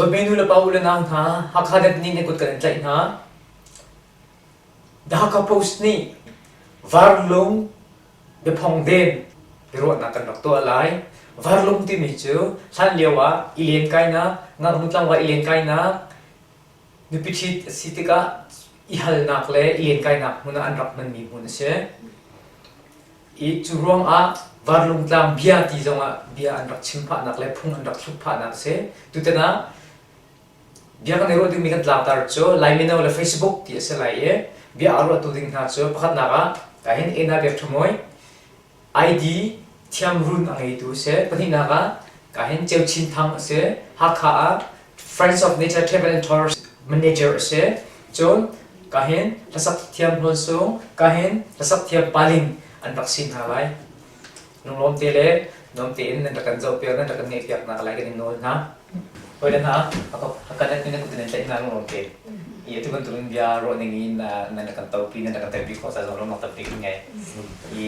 Dawtmi nu le pa u le nau hna, Hakha Net nih na kut kan in tlaih hna. The Hakha Post nih Varlung biaphong den biaruahnak kan rak tuah lai. Varlung timi cu hlan lio ah i lenkainak, ngaknu tlangval i lenkainak, nupi ṭhit a si tikah i halnak le i lenkainak hmun ah an rak hmanmi hmun a si. I cu ruangah Varlungtlang bia ti zongah bia an rak chim phahnak le phung an rak thluk phahnak a si. Tutan ah bia kan i ruah dingmi kan tlangtar cu Lai mino le Facebook ti a si lai i bia aa ruahtu ding hna cu pakhatnak ah ahhin Ena Biak Ṭha Mawi ID thiamrun a ngeitu a si. Pahnihnak ah ahhin Ceu Chin Thang a si. Hakha ah Friends of Nature Travel and Tours manager a si. Cun kahin hlasak thiam Hlawn Sung, kahin hlasak thiam Paling an rak si hna lai. Lunglawm te le nuam tein nan rak kan zohpiak, nan rak kan ngaihpiak nak lai kan in nawl hna. Hawile hna, a kan nan kut in tlaih hna lunglawm te. I atu bantukin bia ruah ning in nan rak kan topi, nan rak kan telpi khawh ca zong lawmnak tampi kan ngei. I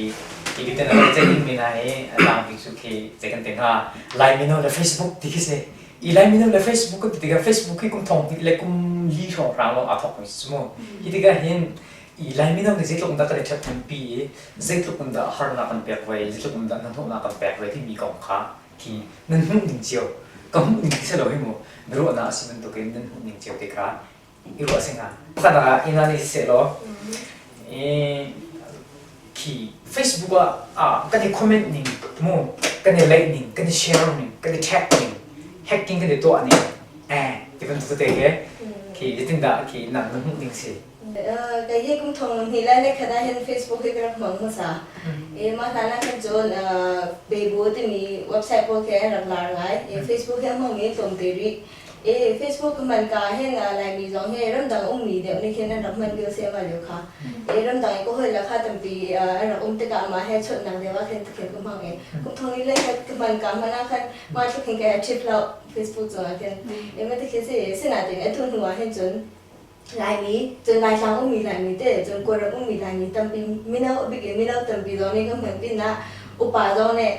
i bitan a ceih ding mi hna hi a tlangpi cu khi ceih kan te hnga. Lai mino le Facebook ti khi si. I Lai mino le Facebook kan ti tikah Facebook hi kum thong hnih le kum li hrawnghrang lawng aa thawkmi si cu mu. Hi tikah hin i Lai mino nih zeitluk in dah kan i ṭhathnempi i zeitluk in dah harnak kan pek ve, zeitluk in dah hnahnawhnak kan pek ve timi kong kha khi nan hmuh ning cio ka hmuh ning ti si lo hi mu biaruahnak a si bantukin nan hmuh ning cio te kha i ruah si hnga. Pakhatnak ah inn ah nih siseh law khi Facebook ah kan i comment ning mu kan i like ning kan i share ning kan i tag ning hacking kan i tuah ning eh ti bantuk tete he khi zeitindah khi nang na hmuh ning si Kei hi kum thong hnih le nikhat ah hin Facebook hi ka rak hmang hmasa. I mah hlan ah khan cun Weibo timi website pawl khi an rak lar ngai. I Facebook hi a hmangmi tlawmte rih. I Facebook ka hman ka hin Laimi zong hi ramdang ummi deuh nih khin an rak hman lio si mah lio kha. I ramdang i ka hawi kha tampi an rak um tikah amah he chawnhnak deuh ah khin tikhin ka hmang i kum thong ni le khat ka hman ka hman ah khan mah tluk hin ka trip lo Facebook cungah khin. I ma tikhin si sinain atu hnu ah hin cun Laimi cun Laitlang ummi Laimi te cun Kawlram ummi Laimi tampi mino a bik in mino tampi zong nih kan hman pinah upa zong nih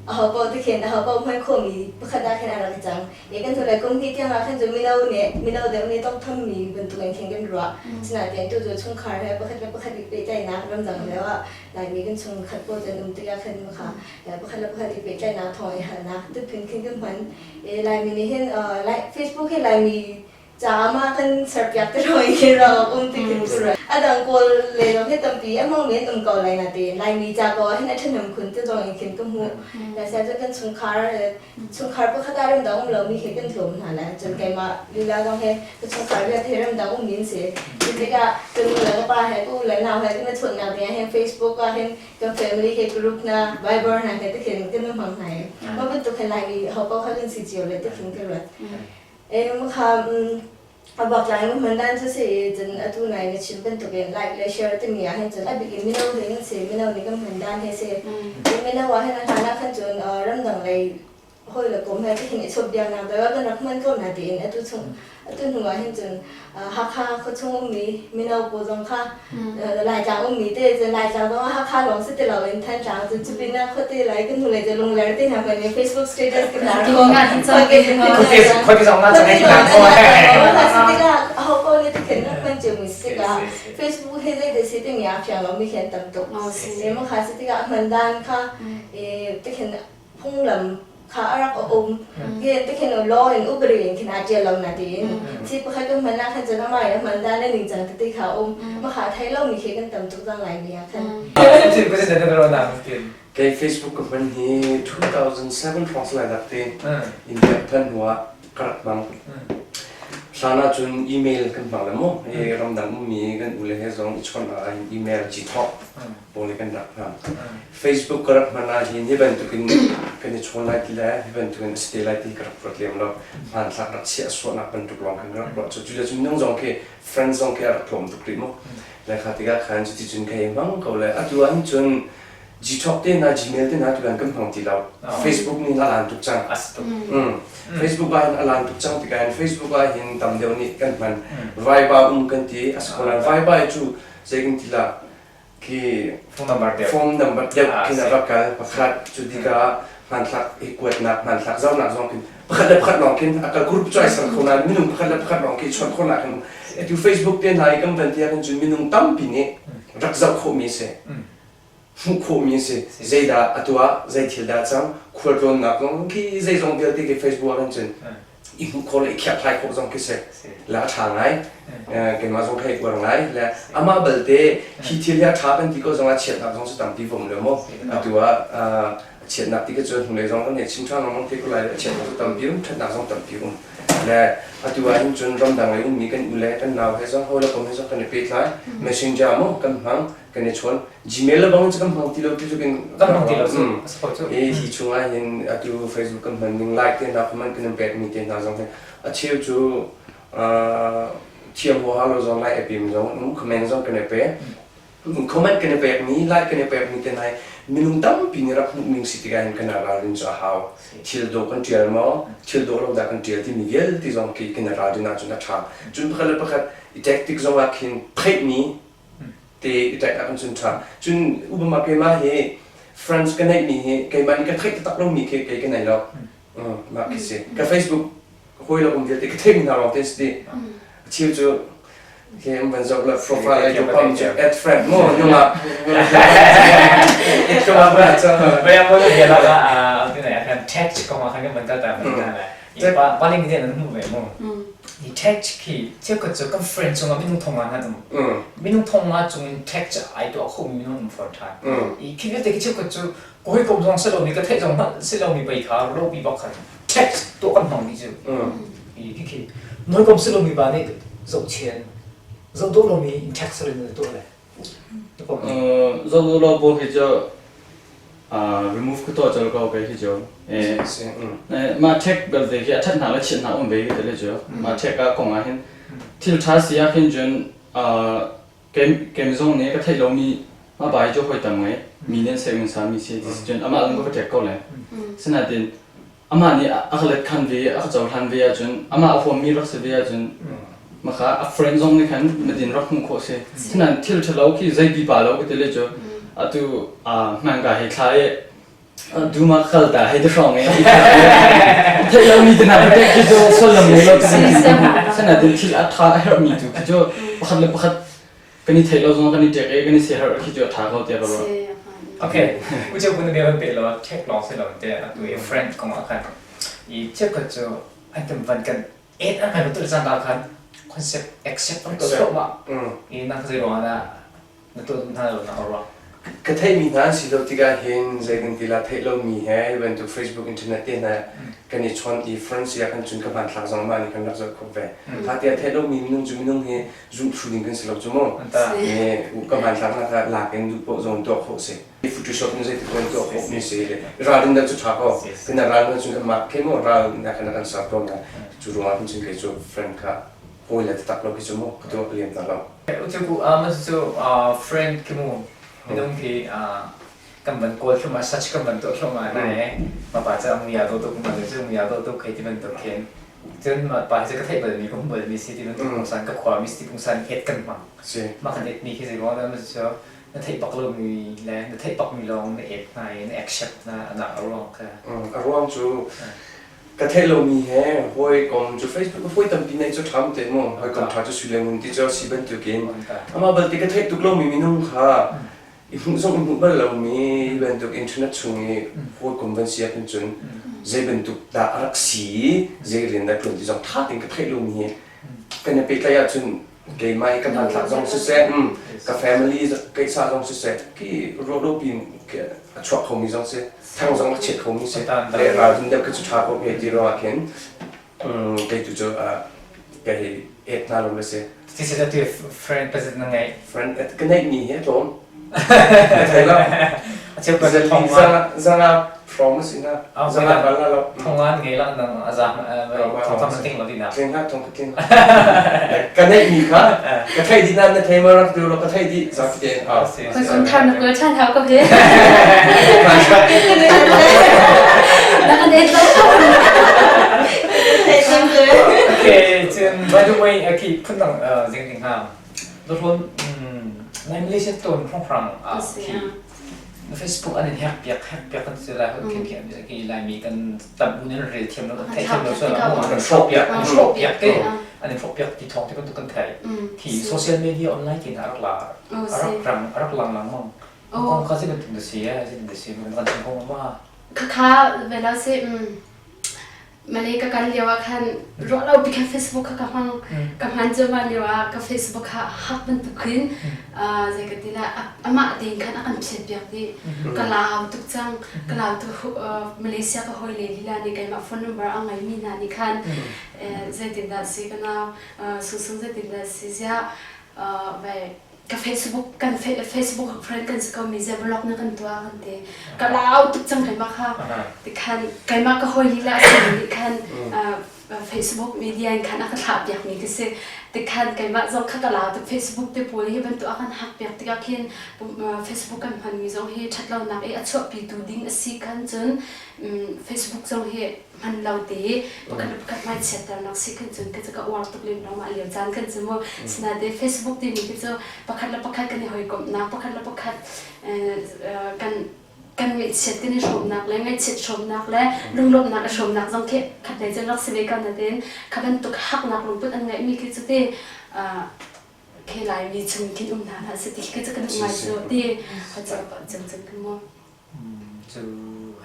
ahopaoh tikhin ahopaoh hman khawhmi pakhat ah khin a rak i cang. I kan hnulei kum hnih tiang ah khan cun mino nih mino deuh nih tawngthammi bantukin khin kan ruah. Sinain tu cu chungkhar he pakhat le pakhat i pehtlaihnak ramdang lio ah Laimi kan chungkhat pawl cu an um tikah khan kha pakhat le pakhat i pehtlaihnak thawng i halnak tuphun khin kan hman. I Laimi nih hin Facebook hi Laimi caah mah kan serpiak te roi khi ro um ti khin cu a dang kawl le zong hi tampi a hmang men um ko lai na te Laimi ca ko ah hin a ṭhahnem khun te zong in khin ka hmuh na sia cun kan chungkhar chungkhar pakhat ah ramdang um lomi khi kan tlawm hna lai cun keimah lila zong he ka chungkhar vialte ramdang um min si cu tikah ka nu le ka pa he ka u le nau he kan i chawnhnak ding ah hin Facebook ah hin kan family he group na Viber hna he tikhin kan hmang hna i mah bantuk hin Laimi ho paoh kha kan si cio le tikhin ka ruat Kha a bak lai hman dan cu si i cun atu nai na chim bantukin like le share timi ah hin cun a bik in mino ding an si mino nih kan hman dan hi si mino ah hin a hlan ah khan cun ramdang lei hawi le kom he tihin i chawt-biaknak deuh ah kan rak hman ko hna tiin atu chung atu hnu ah hin cun Hakha khuachung ummi mino pawl zong kha Laitlang ummi te cun Laitlang zong ah Hakha lawng si ti loin Thantlang cun cupin ah khuate lai kan hnulei cu Lungler te hna hmanh nih Facebook status kan tar khawh. Khuate zong na cang na khawh. Tikah aho paoh nih tikhin hman cio mi si tikah Facebook hi zei te si timi a fiang lomi khi an tam tuk. Emaw kha si tikah hman dan kha tikhin phunglam kha a rak um hi tikhin law in upari in khin aa ṭial lo na tiin thi pakhat kan hman ah khan cun amah in a hman dan le ningcang tete kha um ma kha thei lo mi khi kan tam tuk cang lai mi ah khan Kei Facebook ka hman hi 2007 hrawng salai dak te India phan hnu ah ka rak hmang. Hlan ah cun email kan hmang le mu ramdang ummi kan u le he zong i chawnh ah email Gtalk pawl kan rak hman. Facebook ka rak hman ah hin hi bantukin kan i chawn lai ti le hi bantukin a si te lai ti ka rak ruat lem lo. Hmanthlak rak chiah suahnak bantuk lawng khan ka rak ruah. Cu cu le cu minung zong khi friends zong khi a rak tlawm tuk rih mu. Le kha tikah khan cuti cun ka i hmang ko le atu ah hin cun Gtalk te hna Gmail te hna tu kan hmang ti lo. Facebook nih a lan tuk cang. Facebook ah hin a lan tuk cang tikah hin Facebook ah hin tam deuh nih kan hman. Viber um kan ti a si ko nain Viber cu zei kan ti la khi phone number deuh phone number deuh khin a rak kal pakhat cu tikah hmanthlak i kuatnak hmanthlak zohnak zong khin. Pakhat le pakhat lawng khin a kal group cu ai ser kho nain minung pakhat le pakhat lawng khi chawnh khawhnak hin atu Facebook te hna i kan van ti ahkhin cun minung tampi nih rak zoh khawhmi a si. Hmuh khawhmi a si. Zeidah a tuah, zei thil dah a cang, khualtlawnnak zong khi zeizong vialte khi Facebook ah khan cun i hmuh khawh le i kherhhlai khawh zong khi si. Le a ṭha ngai. Keimah zong ka hei uar ngai. Le amah balte hi thil hi a ṭha kan ti ko zong ah chiatnak zong cu tampi vom le maw. Atu ah chiatnak ti ka cu hnulei zong kan nei chim ṭhan lengmang te ko lai le chiatnak cu tampi um ṭhatnak zong tampi um le atu ah hin cun ramdang lei ummi kan u le kan nau he zong hawi le kom he zong kan i pehtlai messenger maw kan hmang kan i chawn gmail le bang cu kan hmang ti lo ti tluk in kan hmang ti lo cu e hi chungah hin atu facebook kan hman ning like te hna comment kan in pek mi te hna zong hi a cheu cu thiam huaha lo zong like a pim zong um comment zong kan i pe Comment kan i pekmi, like kan i pekmi te hna hi minung tampi nih rak hmuh ning si tikah hin kan ralrin cu a hau. Thil dawh kan ṭial maw, thil dawh lo dah kan ṭial timi vialte zong khi kan i ralrin ahcun a ṭha. Cun pakhat le pakhat i ṭek tik zong ah khin theihmi te i ṭek ahcun cun ṭha. Cun Obama keimah hi friends ka neihmi hi keimah nih ka theih taktak lomi khi kei ka nei lo. Mah khi si. Ka Facebook hawi lo um vialte ka theihmi hna lawng te si ti. A cheu cu ke an van zoh le profile ai pam cu add friend mo nungak Bayang mo bia la a ti nai kan text ko ma kan man ta ta man ta la pa paling den an hmu ve mo ni text khi cheu ko chu kan friend chung minung thong nga um minung thong nga chung in text ai to kho minung um for than i khi vialte khi cheu ko chu koi kom zong se lo mi ka theih zong se lo mi pai kha ro pi bak khan text to kan hmang ni cu i khi noi kom si lomi pa nih zohchian zoh dawh lomi in text rin tuah le zoh dawh lo pawl khi cu remove ka tuah colh ko kei khi cu mah tech belte khi a ṭhatnak le chiatnak um ve khi te le cu mah tech ah kong ah hin thil ṭha si ah khin cun Kem zong nih ka theih lomi mah pa hi cu hawi tam ngei mi nih an seh hmasa mi si ti cun amah zong ka ṭek ko le. Sinain amah nih a ka let khan ve a ka cohlan ve ahcun amah a huammi rak si ve ahcun maka a friend zong nih khan madin rak hmuh khawh si. Sinain thil ṭhalo khi zei pipa lo ka ti le cu atu hmanka he thla i Duma kal ta hei te hrawng i theih lomi te hna tek khi cu sullam ngei lo sanatin thil a tha a herhmi tu khi cu pakhat le pakhat kan i theih lo zong kan i tek i kan i siaherh khi cu a tha ko tiah ka ruah. Okay, u cheu kun bia van pe lo tek lawng si lo te atu i friend kong ah khan i cheukhat cu an kan van kan et an kan tu cang khan concept accept an tuah thluahmah i nang zei ruang ah dah Na tuah hna lo na ruang. Ka theihmi hna an si lo tikah hin zei kan ti la theih lomi he hi bantuk Facebook internet te hna kan i chawnh i friends ah kan cun ka hmanthlak zong mah nih kan rak zoh khawh ve. Tha tiah theih lomi minung cu minung hi zumh thlu ding kan si lo cu mu. Ka hmanthlak nak ah lak in duh poh zong tuah khawh si. Photoshop in zeitik in tuah khawh mi si le ralrin dah cu ṭha ko. Kan ral cun kan mah khe mu ral nak kan ser tawn na cu ruangah khin cun kei cu friend kha hawi le taktak lo khi cu mu ka tuah ka liam hna lo. Ucuku mas cu friend khi mu minung khi kan van kawl thluahmah search kan van tuah thluahmah na e ma pa cu muya do tuk ma cu muya do tuk hei ti bantuk khin cun ma pa hi cu ka theih bal mi ka hmuh bal mi si ti bantuk pungsan ka khua mi si pungsan et kan hmang mah kan et mi khi zei ruang dah mas cu na theih bak lo mi le na theih bak mi lawng na et hna i na accept na anak a ruang kha a ruang cu Ka theih lomi he hawikom cu Facebook hawi tampi neih cu ṭha te mu hawikom ṭha cu sui le ngun ti cu a si bantukin amah balte ka theih tuk lomi minung kha i hmuh zong i hmuh bal lomi bantuk internet chung i hawikom van si ahkhin cun zei bantuk dah a rak si i zei rian dah ṭuan ti zong ṭha tein ka theih lomi hi kan i pehtlaih ahcun keimah i ka hmanthlak zong siseh ka family keisa zong siseh khi ruahlopi a chuak khomi zong si thang zong a chiat khomi si le ralrin deuh khi cu ṭha ko he ti ruangah khin kei tu cu ka hei et hna lo le si. Ti si tu friend president na ngei. Friend ka neih mi hi a tlawm. Thei lo. A cheu ka thong zanga promise ina zanga bal la lo. Thong an ngei la nang a za thong thong ting lo di na. Tling ha thong ka tling. Ka neih mi kha ka thei di nan na thei ma rak tu lo ka thei di za ki te ha. Kun thar na kul chan hau ko he. Na kan et lo. Okay, cun by the way aki phun dang zing ding ha. Dohlon nai Malaysia ton hrawng hrang ah khi. Facebook an in hack piak hack piak kan ti lai khin khin ki Laimi kan tam u nan rel thiam lo kan theih thiam lo so an hrawk piak an hrawk piak te an in hrawk piak ti thawng te bantuk kan thei thi social media online ti na rak la rak rang rak lang lang mang kong kha si bantuk na si eh si na si kan chim ko ma. Khakha vela si. Malay ka kal lio ah khan ruah lo pi khan Facebook kha ka hmang. Ka hman cuahmah lio ah ka Facebook kha hak bantuk khin zei ka ti la, amah tein khan a kan phiat piak dih. Ka lau tuk cang. Ka lau tuk. Malaysia ka hawi le lila nih keimah phone number a ngeimi hna nih khan zeitindah si ka nau Sungsung, zeitindah si ziah vai ka Facebook kan Facebook friend kan si ko mi zia blog na kan tuah kan ti. Ka lau tuk cang keimah kha. Tikhan keimah ka hawi lila a si nih khan Facebook media in khan a ka thlah piak mi ka si. Tikhan keimah zong kha ka lau tuk. Facebook te pawl hi bantuk a kan hak piak tikah khin Facebook kan hman mi zong hi ṭhat lonak i a chuahpi tu ding a si khan cun Facebook zong hi hman lo te pakhat le pakhat hmaichiatternak si khan cun ka uar tuk lem lo mah lio caan khan cu mu. Sinain Facebook timi khi cu pakhat le pakhat kan i hawikomhnak, pakhat le pakhat kan kan ngaihchiat kan i hrawmnak le ngaihchiat hrawmnak le lunglawmhnak i hrawmnak zong khi khat lei cun rak si ve ko nain kha bantuk haknak lungput an ngeihmi khi cu ti khi Laimi chung khin um hna hlah seh ti khi cu ka duh ngai cu ti cun cun kan mu. Cu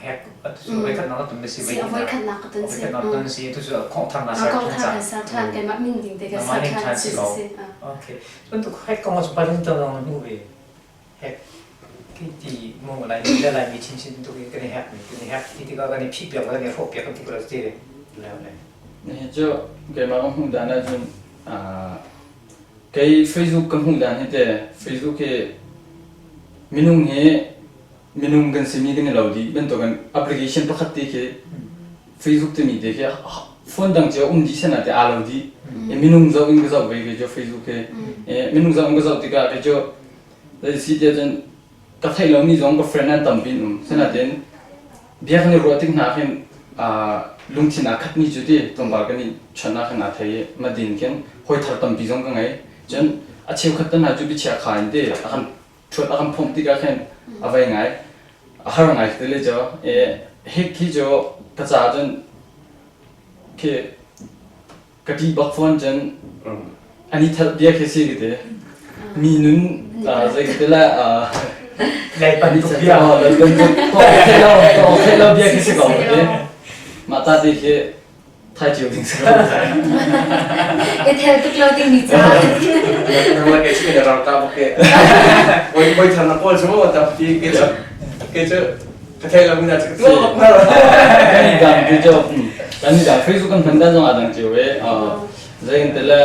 hek atu voikhatnak na ton si. Si, voikhatnak ka ton si. Voikhatnak ton si, tu cu khong thar na ser than cang. Ser than, keimah min ding te ka ser than si si. Okay. Bantuk hek kong cu paling ta dong hnu ve. Hek ki ti mu lai mi le lai mi chin chin tu kan i hek mi kan i hek ti tikah kan i phih piak kan i hrawh piak kan ti ko ti le. Hi cu keimah ka hmuh dan ahcun kei Facebook ka hmuh dan hi te Facebook hi minung hi minung kan simi kan i lo dih bantukin application pakhat te khi Facebook timi te khi phone dang cio um dih sana te aa lo dih. Minung zoh in ka zoh ve ke cu Facebook hi. Minung zoh in ka zoh tikah ke cu zei si tiah cun ka theih lomi zong ka friend an tampi in um. Sinain bia kan i ruah tik hna khin lungthin aa khatmi cu ti tlawmpal kan i chawnh ah khin aa thei i madin khin hawi thar tampi zong ka ngei. Cun a cheukhat te hna cu biachia kha in ti a kan ṭhuat a kan phomh tikah khin a vei ngai, a har ngai ti le cu hik khi cu ka caah cun khi ka ṭih bak fawn. Cun an i thelh bia khi si ka ti, mi nun zei ka ti le lei bantuk bia lei bantuk theih lo bia khi si ko ka ti. Mah ta ti khi thai cio ding si ko. I thel tuk lo ding mi ca. Nang la ke chu ke rang ta bok ke. Oi oi than na pawl chu mo ta ti ke chu ke chu ka thei lo mi na chu tu bak na. Kan i dang ti chu kan i dang. Facebook kan hman dan zong a dang cio e. Zei kan te le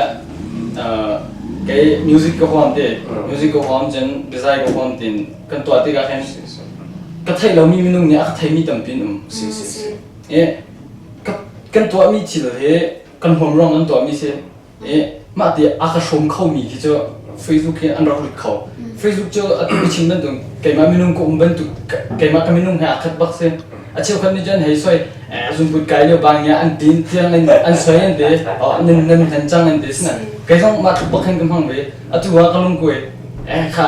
kei music ka huam te, music ka huam cun design ka huam tin kan tuah tikah khin ka theih lomi minung nih a ka theimi tampi an um. Si si si. E kan tuahmi thil hi kan huam ruang kan tuahmi si i mah ti a ka hrawm khomi khi cu Facebook hi an rak lut kho. Facebook cu atu ka chim bantuk keimah minung ka um bantuk, keimah ka minung he aa khat bak si. A cheukhat nih cun hei soi zungput kai lio bang an tin tiang in an soi an ti, nan nan hlen cang an ti. Sina kei zong mah tluk bak khan ka hmang ve. Atu ah ka lungkuai kha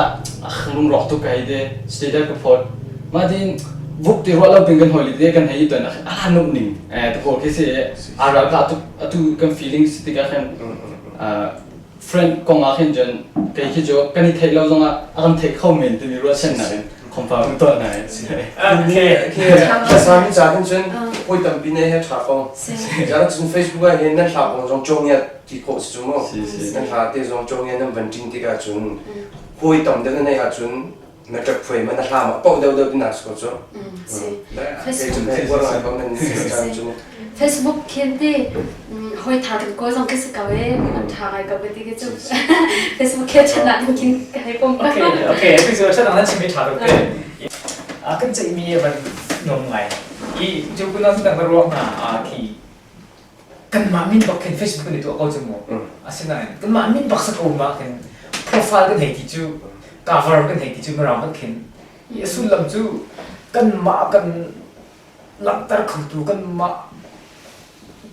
lungrawk tuk ka hei ti, status ka phawt. Mah tin vuk ti ruah lo pin kan hoi te kan hei ton a nup ning te pawl khi si a ral ka atu kan feeling si tikah khan friend kong ah khin cun kei khi cu kan i theih lo zong ah a kan theih kho men timi ruahchannak in confirm tuah hna. Okay, sami ca hin cun hawi tampi ne he tha kong. Cun cun Facebook ah hin nan hla kong zong cawngia ti khawh si cu mu. Nan hla te zong cawngia nan van ṭin tikah cun hawi tam deuh na neih ahcun na ṭap phuai ma na hla ma poh deuh deuh ti si ko cu. Facebook khin ti hoi tha kan kawl zong khi si ko e, an tha ngai ko ti khi cu Facebook khi chan ah kin ka hei pom. Okay, okay, tu cu chan nan chim mi tha tuk te. A kan ceih mi van nom ngai i cu kun dang ruang na a khi kanmah min bak khin Facebook kan i tuah ko cu mu. Asinain kanmah min bak sa ko ma khin profile kan hei ti cu, cover kan hei ti cu mirang kan khin i a sullam cu kanmah kan langhter khotu, kanmah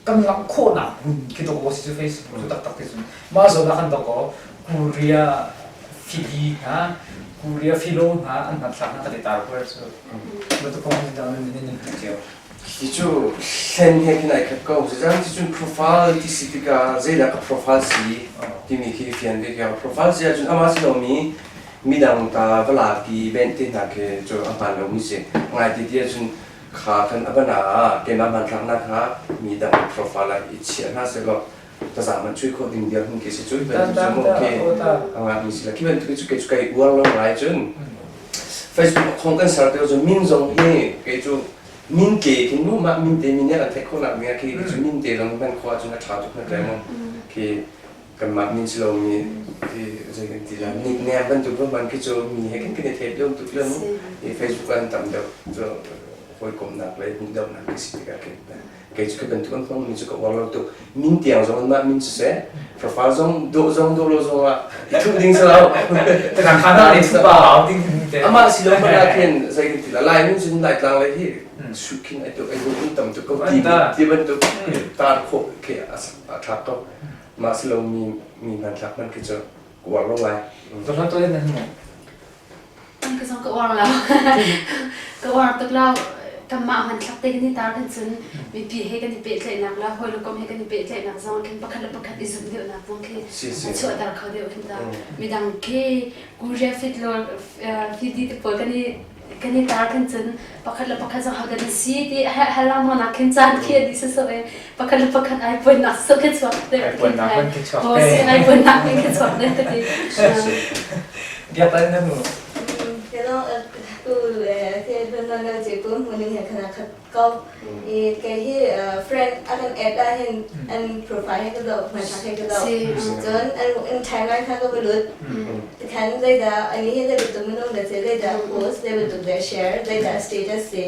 kan langh khawhnak hmun khi dawk si cu Facebook cu taktak ti cun. Mah zawn ah kan dawk ko Korea fidi hna. Korea philo hna an hmanthlak hna kan i tar huar cu. Bantuk kong hin dang nan nan hmuh cio. Hi cu hlen he khin ai khat ko. Zeicah ti cun profile ti si tikah zeidah ka profile si timi khi fian ve khi profile si ahcun amah si lomi midang ta va laki bent te hna khi cu a hmaan lomi si. Ngai ti ti ahcun kha khan a ban ah keimah hmanthlaknak kha midang profile ah i chiah hna sehlaw taza man chui khawh ding dirhmun khi si cu bantuk cu mu khi a ngakmi si la khi bantuk cu kei cu kai uar lo ngai cun Facebook khong kan ser te cu min zong hi kei cu min ke khin mu mah min te min kan theih khawh nak ding ah khi cu min te zong hman khawh ahcun a ṭha tuk na tle mu khi kanmah min si lomi khi zei kan ti la nickname bantuk va hman khi cu mi he kan kan i theih lo tuk le mu Facebook an tam deuh cu hawikomhnak le hmuhdohnak khi si tikah khin kei cu khi bantuk an hmangmi cu ka uar lo tuk min tiang zong anmah min siseh profile zong dawh zong dawh lo zong ah i thuh ding si lo amah si lo hmanh ah khin zei kan ti la lai min cun laitlang lei hi su khin ai tuk ai duh tam tuk ko ti ti bantuk tar khawh khi a ṭha ko mah si lo mi mi hmanthlak hman khi cu ka uar lo ngai Zohlan to nan mu Ka zong ka uar lo. Ka uar tuk lo. Kanmah hmanthlak te kan i tar kan cun mipi he kan i pehtlaihnak le hawi le kom he kan i pehtlaihnak zong khin pakhat le pakhat i zumh deuhnak zong khi a chuahter kho deuh khin ta. Midang khi Korea fit lo fidi te pawl kan i kan i tar khin cun pakhat le pakhat zong hodah na si ti hal lengmang nak khin caan khi a dih sawsawh i pakhat le pakhat ai puannak sawh khi chuak te ai puannak hman khi chuak te ai puannak hman khi chuak te ti biak ta na mu Hello, tu te na na je ko mu ning he khana khat ko i ke hi friend akan add a hin an profile he ka do hman thak he ka do cun an an timeline kha ka lut Tikhan zeidah ani hi zei bantuk minung dah si, zeidah post, zei bantuk dah share, zeidah status si.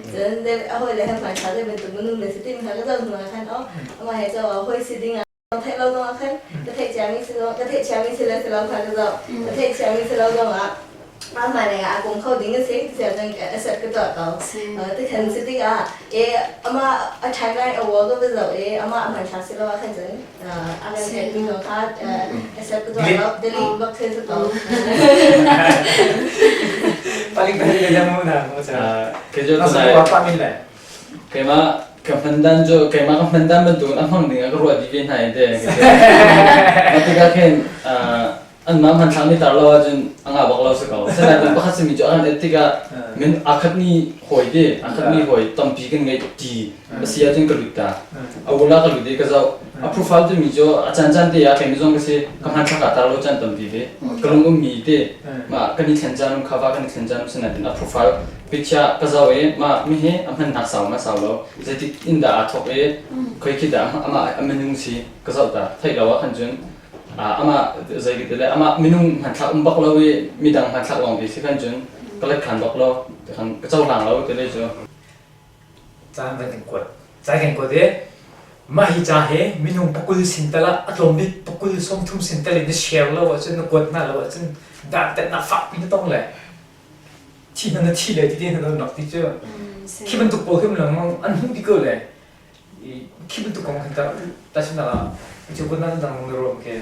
Cun zei a hawile he hmanthlak zei bantuk minung dah si timi kha ka zoh hnu ah khan oh amah he cu hawi si ding ah theih lo zong ah khan ka theih ciami si lo ka theih ciami si le si lo kha ka zoh. Ka theih ciami si lo zong ah amah lei ah a kum kho ding a si ti cun accept ka tuah ko. Tikhan si tikah e amah a timeline a wall ka va zoh i amah a hmanthlak si lo ah khan cun a kan theihmi zong kha accept ka tuah lo delete bak thil si ko. Paling paling le mu na mu cha. Kei cu Nasa tunai wa pa min le. keimah ka hman dan cu keimah ka hman dan bantukin a hmang ding ah ka ruah dih ve hna i te. Mah tikah khin anmah hmanthlak nih tar lo ahcun a ngah bak lo si ko. Asinain pakhat simi cu a kan et tikah min aa khatmi hawi te, aa khatmi hawi tampi kan ngeih ti a si ahcun ka lut ta. A ula ka lut i ka zoh. A profile timi cu a caan te ah keimah zong ka si, ka hmanthlak ah tar lo caan tampi ve. Ka lung ummi te, mah kan i thlen caan um kha va kan i thlen caan um sinain a profile picture ka zoh i mah mi hi a hmannak sau ma sau lo, zeitik in dah aa thawk i khoi khi dah amah a minung si ka zoh ta. Theih lo ah khan cun amah zei ka ti le amah minung hmanthlak um bak lo i midang hmanthlak lawng ti si khan cun ka let khan bak lo khan ka cohlang lo ti le cu Caan van kan kuat. Caan kan kuat i mah hi ca hi minung pakul sin tal ah a tlawm bik pakul 30 sin tal in na share lo ahcun na kuat hna lo ahcun dantatnak fakpi na tong le thi hna na thi le ti te hna na nak ti cu khi bantuk pawl khi um lengmang an hmuh dih ko le Khi bantuk kong khan tah tahchunhnak ah cu nan dang na ruam ke?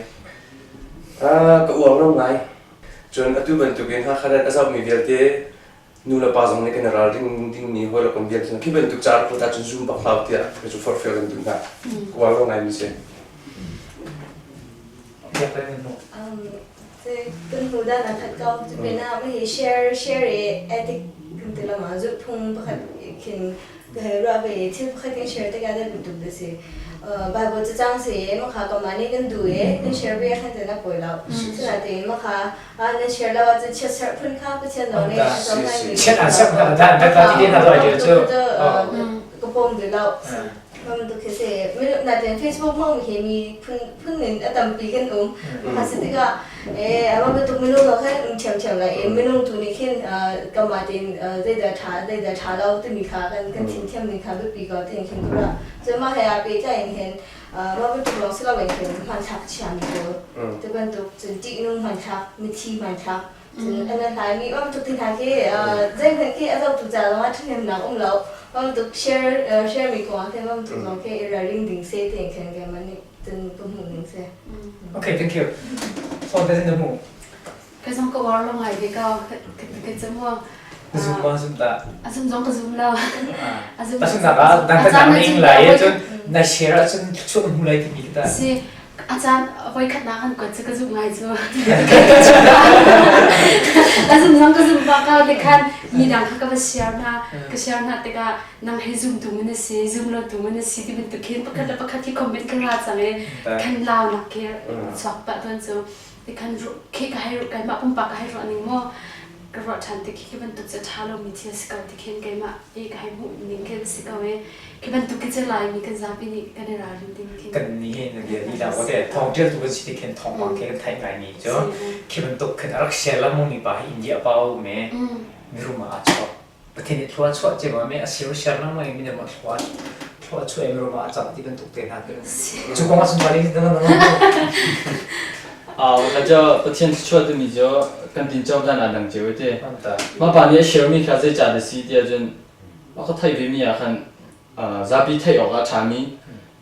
Ka uar lo ngai. Cun atu bantukin Hakha nan a zohmi vialte nu le pa zong nih kan i ralring dingmi hawi le kom vialte khi bantuk ca rak ahcun zoom bak hlah tiah ka cu forhfial kan duh hna. Ka uar lo ngaimi si. Kan hmu dan a khat ko. Cu pinah hi share share i ethic kan ti lama zulhphung pakhat khin ka hei ruah ve i thil pakhat kan share tikah dai bantuk da si. Bible cacang si i makha kanmah nih kan duh i kan share ve khan ten a pawi lo. Sinain makha nan share lo ahcun chiatserh phun kha Pathian zong nih a cohlanmi Chiat an serh hna dan dat la ti te hna lo ai cu. Ka pom duh lo. Bantuk khi si. Natin Facebook hmang hi mi phun phun in a tampi kan um. Kha si tikah eh ama bantuk minung lo khan um ṭhiamṭhiam lai i minung tu nih khin kanmah tein zeidah ṭha zeidah ṭha lo timi kha kan kan thim thiam ning kha biapi ko tiin khin ka ruah. Cun mah he aa pehtlai in hin mah bantuk lawng si loin khin hmanthlak chiami pawl ti bantuk cun ṭihnung hmanthlak mithi hmanthlak Cun an hlaimi bantuk ti hna khi zeihmanh khi a zohtu ca zongah ṭhahnemnak um lo. Bantuk share share mi kong ah khin bantuk zong khi i ralring ding se ti khin keimah nih cun ka hmuh ning si. Okay, thank you. Phone te na hmuh. Ka zong ka uar lo ngai ve ko. Ka cu mu. Ka zum ma zum ta. A zum zong ka zum lo. A zum. Tahchunhnak ah dang kan nang ing lai cun na share ahcun thluachuah na hmu lai timi ta. Si a caan voi khatnak an kuat cu ka zumh ngai cu. A zum zong ka zum bak ko te khan mi dang kha ka va share hna. Ka share hna tikah nang hi zumtu man na si, zum lo tu man na si ti bantuk khin pakhat le pakhat hi comment kan ra cang i kan lau nak khi chuak pah tuan cu. Ti khan khi ka hei keimah pumpak ka hei ruah ning maw ka ruah ṭhan tik khi bantuk cu a ṭha lomi thil si ko ti khin keimah i ka hei hmuh ning khi si ko i khi bantuk khi cu Laimi kan zapi nih kan i ralrin ding khin kan nih hin bia lila ko te thawng ṭialtu kan si ti khin thawngpang khi kan theih ngai mi cu khi bantuk khin a rak share lengmang mi pa hi India pa a um i mirum ah aa chuak Pathian nih thlua chuah cio ah a sir share lengmang i minung a thlua thlua chuah i mirum ah a cang ti bantuk te hna khi cu kong ah cun bali na na Ah, ka Pathian thluachuah timi cu kan tin co dan aa dang cio te. Mah pa nih a share mi kha zei ca dah si tiah cun a ka theih ve mi ah khan zapi theih awk ah a ṭhami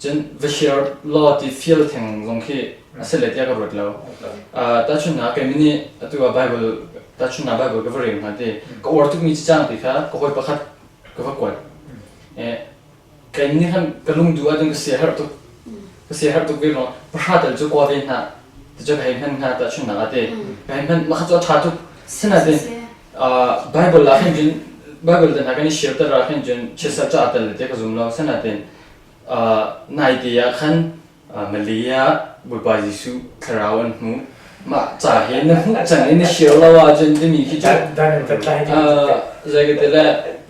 cun va share law ti feel theng zong khi a si le tiah ka ruat lo. Tahchunhnak keimah nih atu ah Bible tahchunhnak Bible ka va rel hna ti ka uar tukmi cacang ti kha ka hawi pakhat ka va kuat. Kei nih khan ka lungduh ahcun ka siaherh tuk. Ka siaherh tuk ve ruang pahra tel cu kua ve hna ti cu ka hei hman hna tahchunhnak ah ti ka hei hman mah kha cu a ṭha tuk. Sinain Bible ah khin cun Bible te hna kan i share ah khin cun chiatserh ca tel te ka zum lo. Sinain naite ah khan Malay ah Bawipa Jesuh thlarau an hmuh. Mah ca hi na hmuh cang i na share lo ahcun timi khi cu zei ka ti le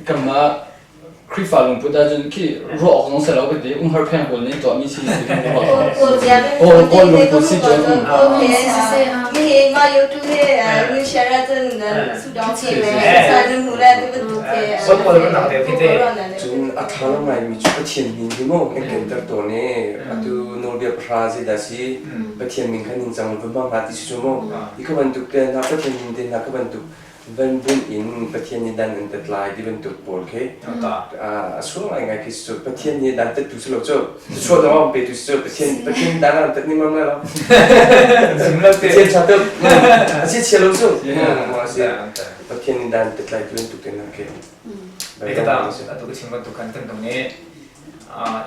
kanmah Khrihfa lungput ahcun khi ruah awk zong si lo ka ti umhar pheng pawl nih tuahmi si ti kan ruah. Kawl kawl lungput si cun. Mi ma YouTube he ni share ahcun sudong chi le sa nan hmu le ti bantuk he. Cun a ṭha lo ngaimi cu Pathian min hi maw kan kenter tawn i atu nawlbia pahra zeidah si Pathian min kha ningcang va hmang hlah ti si cu maw hi ka bantuk te hna Pathian min te hna ka bantuk van bunh in Pathian nih dan an tat lai ti bantuk pawl khi a sual ngaingai khi cu Pathian nih dan tattu si lo cu chuah dong pe tu si cu Pathian Pathian dan an tat ni mam lai lo Pathian ṭha tuk a si chia lo cu Pathian nih dan tat lai ti bantuk te hna khi Atu ka chim bantuk khan kan dong i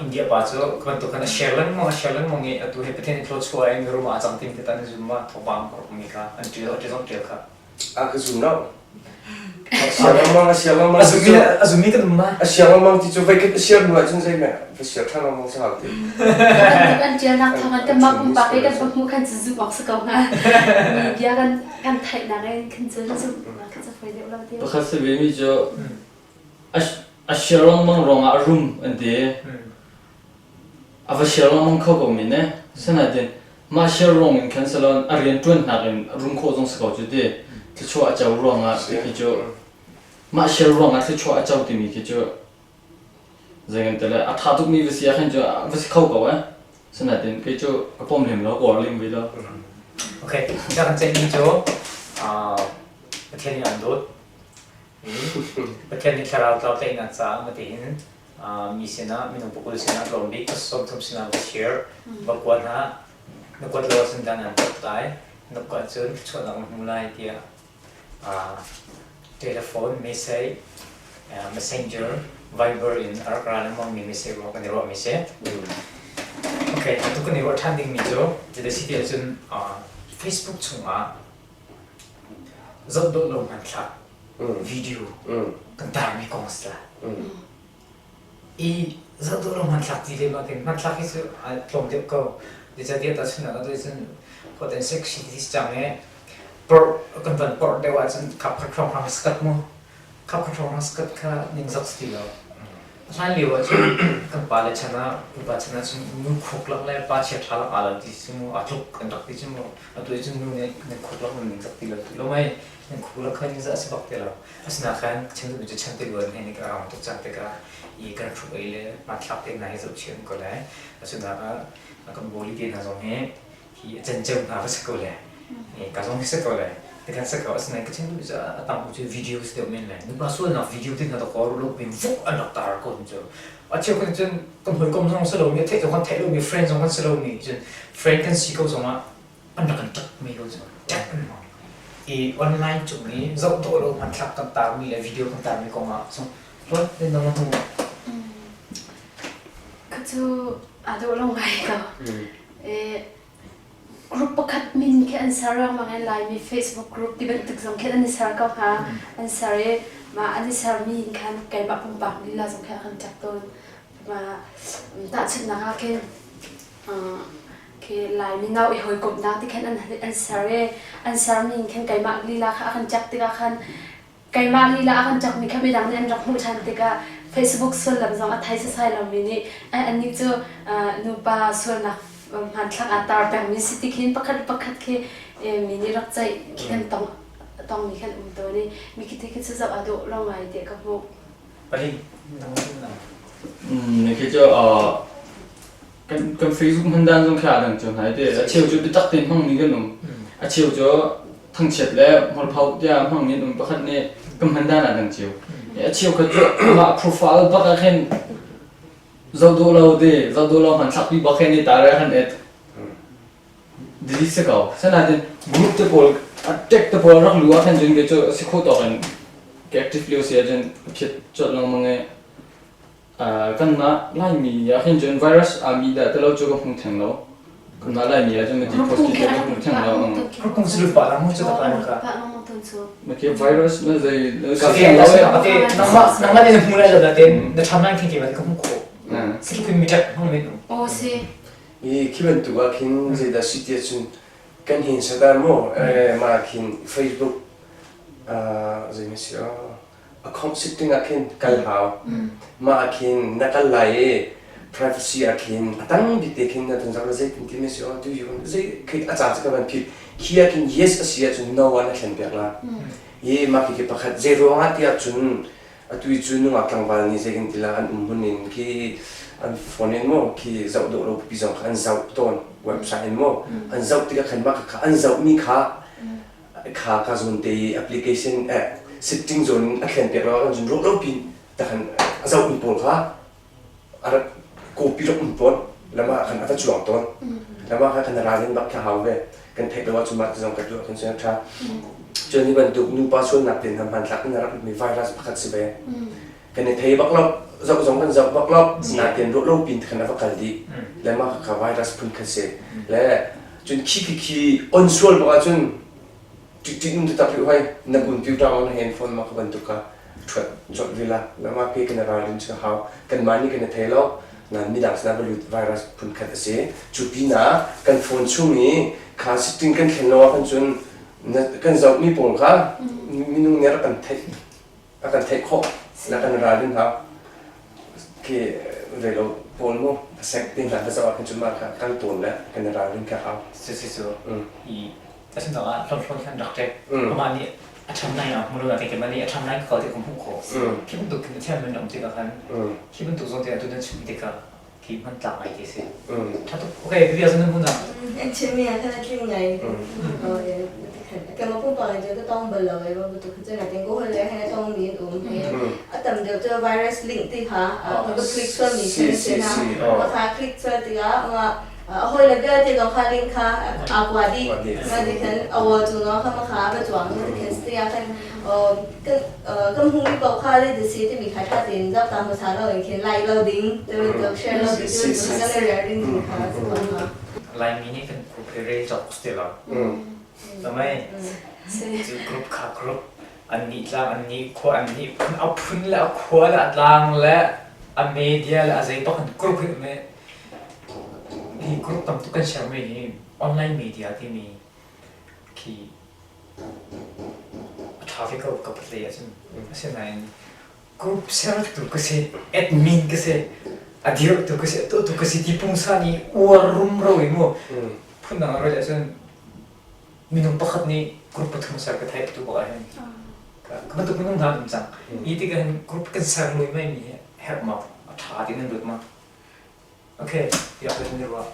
India pa cu ka bantuk khan a share lengmang a share lengmang i atu hi Pathian nih thluachuah in rum ah a cang tim te tan zum ma thawngpang mi kha an ṭial a zong ṭial kha A ka zum lo. A siang lengmang, a siang lengmang. A zummi a zummi kan um ma? A siang lengmang ti cu voikhat a siar hnu ahcun zeihmeh va siar ṭhan lengmang si hau ti. Kan ṭialnak thawng in kanmah pumpak i kan hmuh khan cu zumh awk si ko hnga. Media kan kan theihnak in khan cun zumh khan cu fawi deuh lo ti. Pakhat si ve mi cu a siar lengmang ruangah a rum an ti. A va share lengmang kho ko men eh. Sinain mah share ruang in khan salon a rian ṭuan hnak in rum khawh zong si ko cu ti. Thluachuah a co ruangah ti khi cu mah share ruangah thluachuah a co timi khi cu zei te le a ṭha tukmi va si ah khan cu va si kho ko eh. Sinain kei cu ka pom lem lo, ka uar lem ve lo. Okay, ka kan ceihmi cu Pathian nih an dawt. Pathian nih thlarau tlau tlaihnak caah matiin mi sinah minung pakul sinah tlawm bik 30 sinah va share va kuat hna na kuat lo ahcun dan an tat lai na kuat cun chuahnak na hmu lai tiah telephone message messenger viber in a rak ra lengmang mi message ruang kan i ruah mi si okay atu kan i ruah ṭhan ding mi cu zeidah si ti ahcun Facebook chungah zoh dawh lo hmanthlak video kan tarmi kong a si lai. I zoh dawh lo hmanthlak ti lem ah khin hmanthlak hi cu a tlawm deuh ko. Zeicahtiah tahchunhnak ah cun khuaten sexy ti si cang i porh kan van porh deuh ahcun khap khat hrawnghrang sakat mu. Khap khat hrawnghrang sakat kha ningzak si ti lo. Hlan lio ahcun kan pale chan ah pupa chan ahcun nu khuk lak le pa chia ṭha lak aa lo ti si mu aa tluk kan rak ti cu mu. Atu ahcun nu nih nan khuk lak nan ningzak ti lo ti lo mei. Nan khuk lak kha ningzak a si bak ti lo. Asinain khan chim duhmi cu chan tiluan he nih a rang tuk cang tikah i kan hruk ei le hmanthlak te hna hi zohchih an ko lai. Asinain ah kan bawli te hna zong hi hi a cenceu hna va si ko le ka zong hi si ko le tikhan si ko asinain ka chim duhmi cu a tam cu video si deuh men lai nupa sualnak video te hna dawkaw rulo mi vuk an rak tar ko cun a cheu kan cun kan hawikom zong si lomi a theih zong kan theih lomi friend zong kan si lomi cun friend kan si ko zongah an rak kan ṭak mi ko cu ṭek an hmang. I online cung i zoh dawh lo hmanthlak kan tarmi le video kan tarmi kong ah sung hlawt in nang hmu. Ka cu aa dawh lo ngai ko. Group pakhat min khi an ser lengmang i Laimi Facebook group ti bantuk zong khin an i ser ko hnga. An ser i mah an i sermi in khan keimah pumpak lila zong khi a kan ṭek tawn. Mah tahchunhnak ah khin khi Laimi nau i hawikomhnak ti khan an ser i an sermi in khin keimah lila kha a kan ṭek tikah khan keimah lila a kan ṭekmi kha midang nih an rak hmuh ṭhan tikah Facebook sullam zong a thei sasai lomi nih annih cu nupa sualnak hmanthlak aa tar pengmi si ti khin pakhat le pakhat khi mi nih rak ceih khi kan tong tongmi khan um tawn i mi khi khi cu zoh aa dawh lo ngai tiah ka hmuh. Paling Khi cu kan Facebook hman dan zong khi aa dang cio hna te. A cheu cu biatak tein hmangmi kan um. A cheu cu thangchiat le hmurphau tiah hmangmi an um. Pakhat nih kan hman dan aa dang cio. A cheu khat cu amah profile bak ah khin zoh dawh lo te, zoh dawh lo hmanthlak pi bak khin i tar ah khan et delete si ko. Sanain group te pawl tag te pawl rak lu ah khan cun ke cu si kho tawk in ke active lio si ahcun ka phiat colh lengmang i kanmah Laimi ah khin cun virus aa mi dah tilo cu ka hmu theng lo. Kanmah Laimi ah cun mati post ki ka hmu theng lo. Kung silut pa lang cu ta ka. Ma ke virus na zei Ka ke la ka te nangmah nangmah nih na hmu lai lo da ten na tham nang khin ke ka hmu kho. Si kun mi tak hmang men. O si. I khi bantuk ah khin zeidah si ti ahcun kan hin sadar maw mah khin Facebook zei na si account setting ah khin kal hau. Mah ah khin na kal lai i privacy ah khin a tang bik te khin na ton zak zei tin ti si do you zei khi a ca cu ka van phit khi ah khin yes a si ahcun no ah na thlen piak la. I mah khi khi pakhat zei ruang ah ti ahcun Atu i cu nungak tlangval nih zei kan ti la an um hmun in khi an phone in maw khi zoh dawh lo pipi zong kha an zoh tawn website in maw an zoh tikah khan mah kha an zohmi kha kha ka zawn te i application eh setting zawn in a thlen piak lo ah cun ruah lo pin takhan a zohmi pawl kha a rak copy rak um tawn lama ah khan a va cuang tawn lama kha kan ral in bak kha hau ve kan theih lo ahcun mah ti zong kan tuah khin cun a ṭha cun hi bantuk nupa sualnak te hna hmanthlak in a rak mi virus pakhat si ve kan i thei bak lo zoh zong kan zoh bak lo nain ruah lo pin khan a va kal dih le mah kha virus phun khat si le cun khi khi khi on sual bak ahcun ṭih taktak rih hoi na computer on handphone ma kha bantuk kha ṭhuat colh vila lama pe kan ralrin cu hau kanmah nih kan i thei lo nan midang sinah va lut virus phun khat a si cu pinah kan phone chung i kha setting kan thlen lo ah khan cun kan zohmi pawl kha minung nih rak kan theih a kan theih khawh na kan ralrin hau khi relo pawl mu sek te hna va zoh ah khan cun mah kha kal tawn le kan ralrin kha hau si si cu i Asinain ah hlawmhlawn khan rak ṭek. Amah nih a ṭham nai ah hmu lo keimah nih a ṭham nai ka kal ti ka hmuh khawh. Khi bantuk khin a thiam in um tikah khan khi bantuk zawn te ah tu nan chim tikah khi hman tlak ngai ti si. Ṭha tuk. Okay, bia zan nan hmun ah. An chimmi ah khan a tling ngai. Keimah pumpak in cun ka tong bal lo i bantuk khan cun natin Google le khan a tong mi an um. A tam deuh cu virus link ti kha ka click sual mi khi si na. Ma kha click sual tikah ma A hawile vialte zong kha link kha aa kua dih. Mah ti khan a wall cung zong kha kha va cuang ti khan si ah khan kan hmuhmi paoh kha zei dah si timi kha ṭha tein zoh ta hmasa lo in khin like lo ding ti bantuk share lo ding ti bantuk kan i rel ding ti kha si ko hnga. Laimi nih kan group hi rel cawk si lo. Tamai cu group kha group an nih tlang an nih khua an nih phun a phun le a khua le a tlang le a media le a zei paoh kan group hi um i Hi group tam tuk kan sermi hi online media timi khi a ṭha ve ko ka patlei ahcun. Asinain group sertu ka si, admin ka si, a dirhtu ka si, a tuahtu ka si ti pungsan i uar rumro i mu phundang ah ruat ahcun minung pakhat nih group pathum ser ka theih tu bak ahhin ka bantuk minung hna an um cang. Hi tikah hin group kan ser luaimai mi hi herh ma a ṭha ti nan ruat ma? Okay, tiah kan i ruah.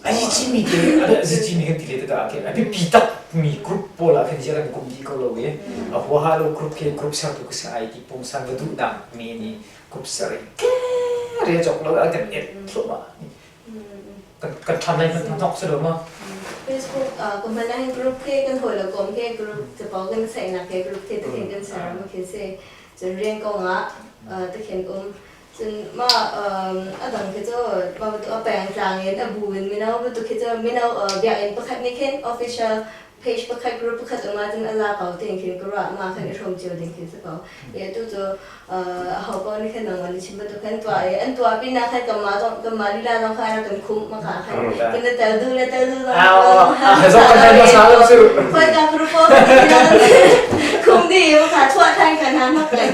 Ai cimi te a cimi kan ti le tikah a biapi tak mi group pawl ah khin ziah kan kum dih ko lo i a huaha lo group khi group sertu ka si ai ti pungsan va duhnak mi nih group ser i ke re cawk lo a kan et thluahmah kan kan ṭhan lai hmanh hnok si lo ma. Facebook ka hman ahhin group khi kan hawi le kom khi group capo kan saihnak khi group khi tikhin kan ser ma khi si. Cun rian kong ah tikhin um. Cun mah a dang khi cu mah bantuk a pengtlang in a bu in mino bantuk khi cu mino biakinn pakhat nih khin official page pakhat group pakhat um ahcun a za ko tiin khin ka ruah mah khan i hrawm cio ding khi si ko. I atu cu aho paoh nih khan nangmah na chim bantuk khan tuah i an tuah pinah khan kanmah zong kanmah lila zong kha rak kan khumh maka khan kan na tel duh le tel duh zong khoi ka group khum di maka chuah than kan ha mak le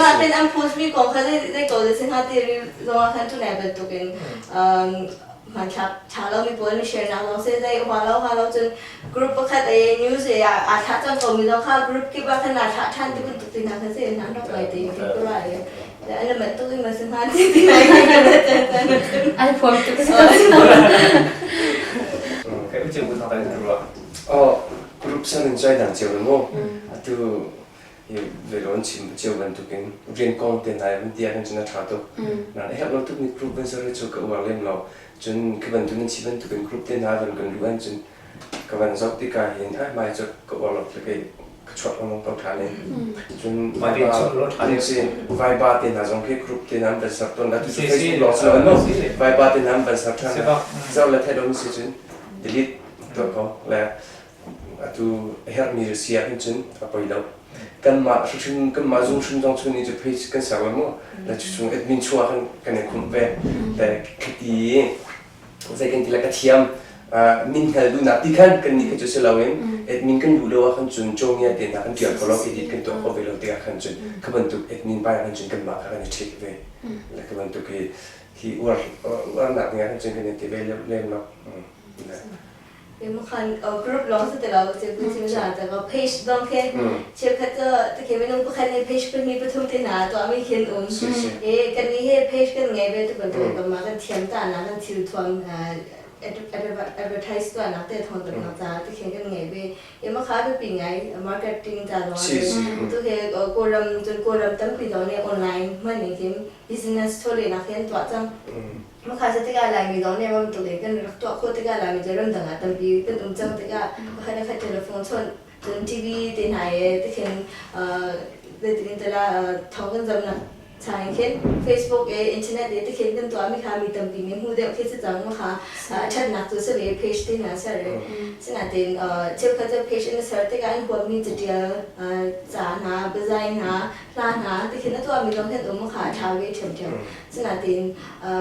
mah ten an post mi kong kha zei ko de sin ha ti zong ah khan tu nai bantukin hmanthlak ṭha lomi pawl nih share nak lawng si zei hua lo hua lo cun group pakhat i news i aa thlah cang komi zong kha group kip ah khan aa thlah ṭhan ti bantuk ti hna kha si hna rak ngai ti khi ka ruah i an mat tuk i ma si hna ti ti nai Ai phuam tuk si Kai u cheu thang tai ruah. Oh, group san in chai dang cheu mo. Atu hi velawn chim cio bantukin rian kong te nai van tia kan cun a ṭha tuk. Nan a herh lo tukmi group van ser hi cu ka uar lem lo. Cun ka bantuk nan si bantukin group te hna van kan luh ahcun ka van zoh tikah hin ah mai cu ka uar lo tluk i ka chuak lengmang ko ṭhan i. Cun Viber si Viber te hna zong khi group te hna an van ser tawn. Atu cu Facebook lawng si lo no. Viber te hna an van ser ṭhan. Zoh le theih lo si cun delete tuah ko. Le atu a herhmi si ahhin cun a poi lo. Kanmah hrimhrim kanmah zung hrim zong chung nih cu page kan ser lo mu. Le cu chung admin chung ah khan kan i khumh ve. Le khati zei kan ti le ka thiam min hngal duhnak ti khan kan nih kha cu si loin admin kan duh lo ah khan cun cawngia te hna kan ṭial kho lo edit kan tuah kho ve lo tikah khan cun kha bantuk admin pa khan cun kanmah kha kan i ṭhit ve. Le kha bantuk hi hi uar uarnak ning ah khan cun kan i ti ve lem lo. Khan group lawng si ti lo cu chim hna ta ko page zong khi cheukhat cu tikhi minung pakhat nih page pahnih pathum te hna tuahmi khin um i kan nih hi page kan ngei ve tu bantuk kan mah kan thiam ta nak kan thil thuam advertise tuahnak te thawng nak ca tikhin kan ngei ve i ma kha biapi ngai marketing ca zong tu he kawlram cun kawlram tampi zong nih online hman in khin business chawlehnak hi an tuah cang Makha cu tikah Laimi zong nih bantuk in kan rak tuah khawh tikah Laimi cu ramdang ah tampi kan um cang tikah pakhat le khat telephone chawnh cun TV te hna i tikhin zeitin tala thawng kan zamnak chang in khin Facebook i internet i tikhin kan tuahmi kha mi tampi nih hmu deuh khi si cang makha a ṭhatnak cu si ve page te hna ser i sinain cheukhat cu page in ser tikah an huammi catial ca hna biazai hna hla hna tikhin a tuahmi zong khin um kha a ṭha ve ṭhiamṭhiam. Sinain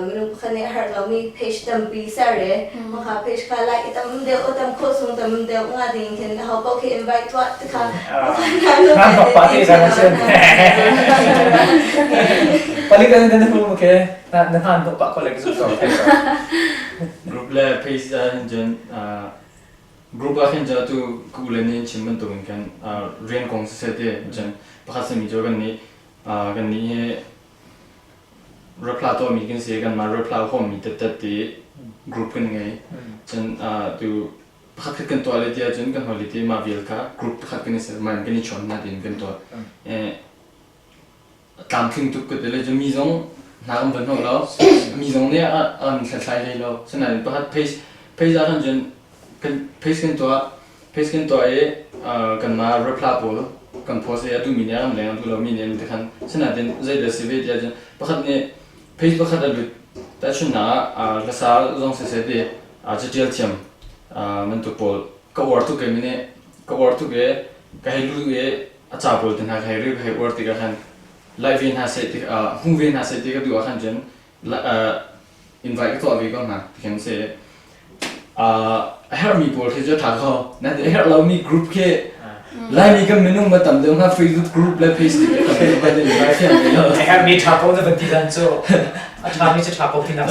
minung pakhat nih a herh lomi page tampi ser i maka page kha like i tam deuh tam khawh chung tam deuh nga ding khin aho paoh khi invite tuah ti kha Palik an nan hu ke na na han pa ko le zu so. Group le page ah hin cun group ah khin cun atu ka u le nih chim bantuk in khan rian kong siseh te cun pakhat simi cu kan nih kan nih hi Rapla tuahmi kan si. Kanmah rapla huammi tattat ti group kan ngei. Cun tu pakhat khat kan tuah le ti ahcun kan hawi le ti mah vial kha group pakhat kan i ser. Mah in kan i chawn hna tiin kan tuah. Tlamtling tuk ka ti le cun mi zong hna kan van hnawh lo. Mi zong nih an hlathlai hlei lo. Sinain pakhat page page ah khan cun kan page kan tuah Page kan tuah i kanmah reply pawl kan post i a duhmi nih a kan leng a duh lomi nih an ti khan sinain zeidah si ve ti ahcun pakhat nih page pakhat a lut tahchunhnak ah hlasa zong siseh ti catial thiam bantuk pawl ka uar tuk i mi nih ka uar tuk i ka hei luh i a ca pawl te hna ka hei rel ka hei uar tikah khan like ve hna seh ti hmu ve hna seh ti ka duh ah khan cun invite ka tuah ve ko hna ti khan si. A herhmi pawl khi cu a ṭha kho. Nan a herh lomi group khi Laimi kan minung ma tam deuh hnga Facebook group le Facebook le tam deuh van in vai thiam ve lo. A herhmi ṭha ko na van ti dan cu a ṭhami cu ṭha ko ti nak.